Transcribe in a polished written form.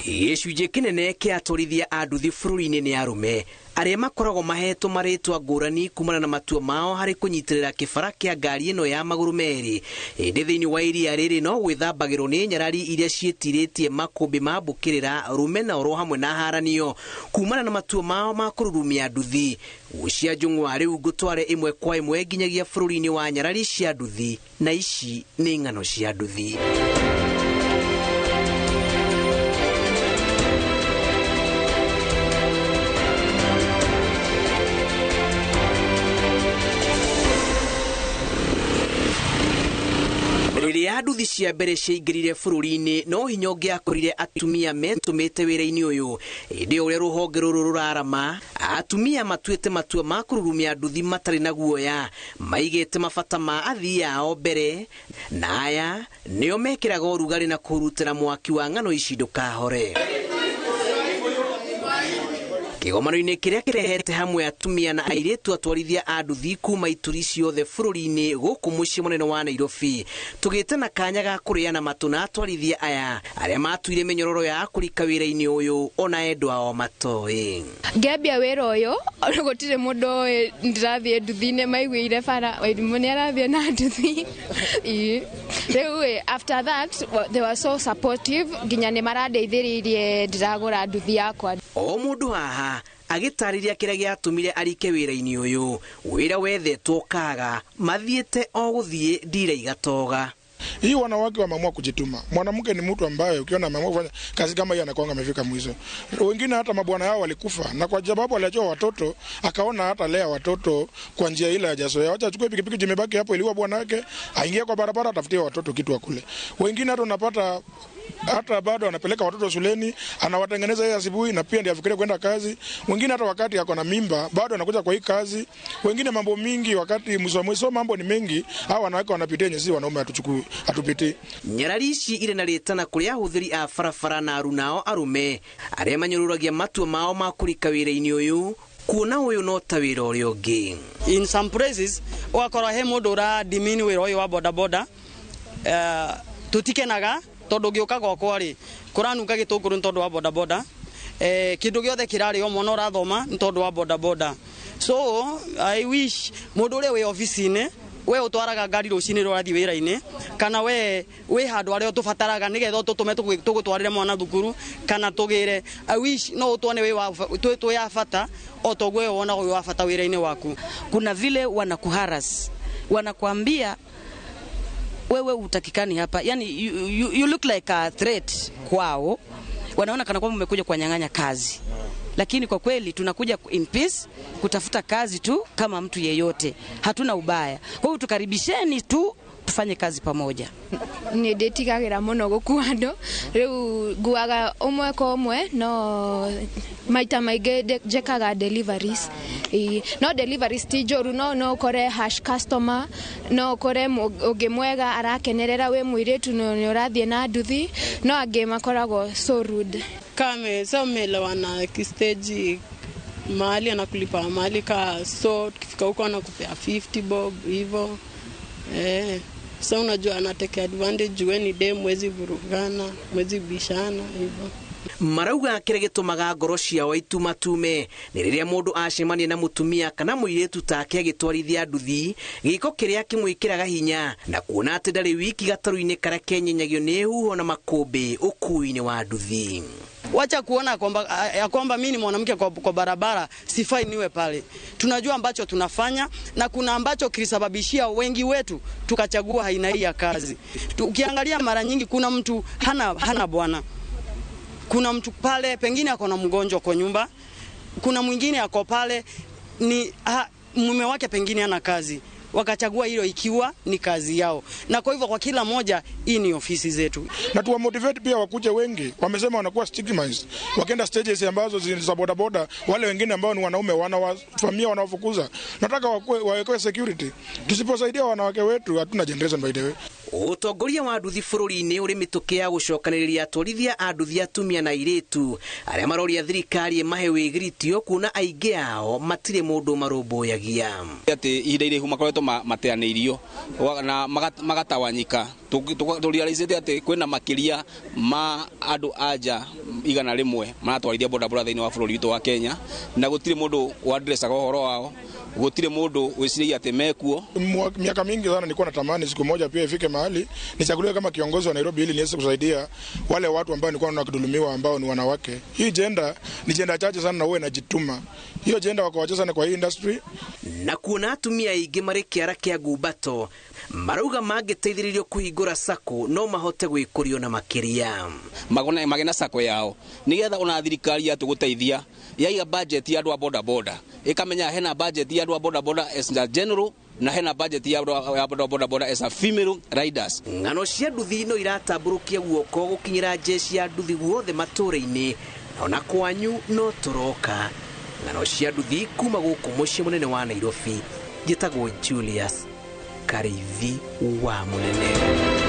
Gĩcunjĩ kĩnene kĩa atwarithia a nduthi bũrũri-inĩ nĩ arũme arĩa makoragwo mahetwo marĩtwa ngũrani kumana na matua mao harĩ kũnyitĩrĩra kĩbara kĩa ngari ĩno ya magũrũ merĩ. Ĩndĩ thĩinĩ wa iria rĩrĩ no gwĩthambagĩrwo nĩ nyarari iria ciĩtirĩtie makũmbĩ ma mbũkĩrĩra rũmena oro hamwe na haranio kumana na matua mao ma kũrurumia nduthi. Gucia njũng'wa rĩu ngũtware ĩmwe kwa ĩmwe nginyagia bũrũri-inĩ wa nyarari cia nduthi, na ici nĩ ng'ano cia nduthi. Rĩrĩa nduthi cia mbere ciaingĩrire bũrũri-inĩ no hinya ũngĩakorire atumia metũmĩte wĩra-inĩ ũyũ. Ĩndĩ ũrĩa rũhonge rũrũ rũrarama, atumia matuĩte matua ma kũrurumia nduthi matarĩ na guoya, maigĩte mabata ma athii ao mbere, na aya nĩo mekĩraga ũrugarĩ na kũhurutĩra mwaki wa ng'ano ici ndũkahore. Kĩgomano-inĩ kĩrĩa kĩrehete hamwe atumia na airĩtu atwarithia a nduthi kuma ituri ciothe bũrũri-inĩ gũkũ mũciĩ mũnene wa Nairobi, tũgĩte na kanya ga kũrĩana matũ na atwarithia aya arĩa matuire mĩnyororo ya kũrika wĩra-inĩ ũyũ ona endwa ao matoĩ. Ngĩambia wĩra ũyũ gũtirĩ mũndũ ũĩ ndĩrathiĩ nduthi-inĩ, maiguire bara Wairimũ nĩ arathiĩ na nduthi. Rĩu after that they were so supportive nginya nĩ marandeithĩrĩirie ndĩragũra nduthi yakwa. O mũndũ haha agĩtarĩria kĩrĩa gĩatũmire arike wĩra-inĩ ũyũ, wĩra wethetwo kaga mathiĩte o gũthiĩ ndira igatoga. Hii wanawake wameamua kujituma. Mwanamke ni mtu ambaye ukiona ameamua kufanya kazi kama hiyo anakuanga amefika mwisho. Wengine hata mabwana yao walikufa, na kwa sababu aliachiwa watoto akaona hata lea watoto kwa njia ile hajazoea. Acha achukue pikipiki jimebaki hapo iliwa bwana wake, aingie kwa barabara atafutie watoto kitu akule. Wengine hata unapata hata bado anapeleka watoto shuleni, anawatengeneza yeye asubuhi na pia ndiye afikirie kwenda kazi. Wengine hata wakati ako na mimba bado anakuja kwa hii kazi. Wengine mambo mingi wakati mwisho mwisho mambo ni mengi, hao wanawake wanapitia yenye si wanaume hatuchukui hatupitii. Nyarari ici irĩ na rĩtana kũrĩ ahũthĩri a barabara na arunao arume arĩa manyũrũragia matua mao ma kũrika wĩra-inĩ ũyũ kuona ũyũ no ta wĩra ũrĩa ũngĩ. In some places ũgakora he mũndũ ũra dimini wĩra ũyũ wa boda boda, tutikenaga tondu ngiuka gwakwa ri kuranunga gitunguru ni tondu wa boda boda, kindu giothe kirari o mwana urathoma ni tondu wa boda boda. So I wish mundu uria wi office-ini we utwaraga ngari rucini rurathi wira-ini kana we wi handu aria utubataraga nigetha ututume tugutwarire mwana thukuru kana tugire, I wish no utwane wi wa twi ya bata o toguo wonaga wi wa bata wira-ini waku. Kuna vile wanakuharas, wanakuambia wewe utakikani hapa, yani you look like a threat kwao, wanaona kana kwamba umekuja kuwanyang'anya kazi. Lakini kwa kweli tunakuja in peace kutafuta kazi tu kama mtu yeyote, hatuna ubaya. Kwa hiyo tukaribisheni tu tufanye kazi pamoja. Ni ndĩtigagĩra mũno gũkua andũ, rĩu nguaga ũmwe kwa ũmwe, no maita maingĩ njĩkaga deliveries. No deliveries ti njũru, no ũkore hash customer, no ũkore ũngĩ mwega arakenerera wĩ mũirĩtu nĩ ũrathiĩ na nduthi, no angĩ makoragwo so rude. Kama sasa umeelewana kistage mahali anakulipa mahali ka, so tukifika huko anakupea 50 bob hivyo. Sasa unajua anatake advantage, wewe ni dem, mwezi vurugana, mwezi bishana hivyo. Marauga kĩrĩa gĩtũmaga ngoro ciao itumatume nĩ rĩrĩa mũndũ acemania na mũtumia kana mũirĩtu take agĩtwarithia nduthi, gĩko kĩrĩa kĩmwĩkĩraga hinya na kuona atĩ ndarĩ wiki gatarũ-inĩ karĩa kenyenyagio nĩ huho na makũmbĩ ũkui-inĩ wa nduthi. Wacha kuona ya kwamba mimi ni mwanamke kwa barabara sifai niwe pale. Tunajua ambacho tunafanya na kuna ambacho kilisababishia wengi wetu tukachagua aina hii ya kazi. Ukiangalia mara nyingi kuna mtu hana bwana. Kuna mtu pale pengine ako na mgonjwa kwa nyumba, kuna mwingine ako pale ni mume wake pengine hana kazi. Wakachagua hilo ikiwa ni kazi yao. Na kwa hivyo kwa kila moja hii ni ofisi zetu. Na tuwa motivate pia wakuje wengi. Wamesema wanakuwa stigmatized. Wakienda stages ambazo za boda boda, wale wengine ambao ni wanaume wanawafamia wanawafukuza. Nataka wawekewe security. Tusiposaidia wanawake wetu hatuna generation by the way. Ũtongoria wa nduthi bũrũri-inĩ ũrĩ mĩtũkĩ ya gũcokanĩrĩria atwarithia a nduthi atumia na airĩtu arĩa maroria thirikari ĩmahe wĩgiritio kuona aingĩ ao matirĩ mũndũ marũmbũyagia. Atĩ ihinda iraihu makoretwo mateanĩirio na magatawanyika. Tũrealize atĩ kwĩna makĩria ma andũ anja 100 maratwarithia bodaboda thĩinĩ wa bũrũri witũ wa Kenya, na gũtirĩ mũndũ wadressaga ũhoro wao, gũtirĩ mũndũ wĩciragia atĩ mekuo. Miaka mingi sana nilikuwa natamani siku moja pia ifike mahali nichaguliwe kama kiongozi wa Nairobi ili niweze kusaidia wale watu ambao nilikuwa naona wakidhulumiwa ambao ni wanawake. Hii gender ni gender chache sana na uwe najituma. Hiyo gender wako wachache sana kwa hii industry. Na kuona atumia aingĩ marĩ kĩara kĩa ngumbato marauga mangĩteithĩrĩrio kũhingũra sacco no mahote gwĩkũrio na makĩria. Magena sacco yao nigetha ona thirikari yatũgũteithia yaiga budget ya andũ a bodaboda ĩkamenya hena budget ya andũ a bodaboda as a general na hena budget ya andũ a bodaboda as a female riders. Ng'ano cia nduthi no iratambũrũkia guoko gũkinyĩra jeshi ya nduthi guothe matũũra-inĩ, ona kwanyu no tũroka. Ng'ano cia nduthi kuma gũkũ mũciĩ mũnene wa Nairobi, njĩtagwo Julius Kariithi wa Mũnene.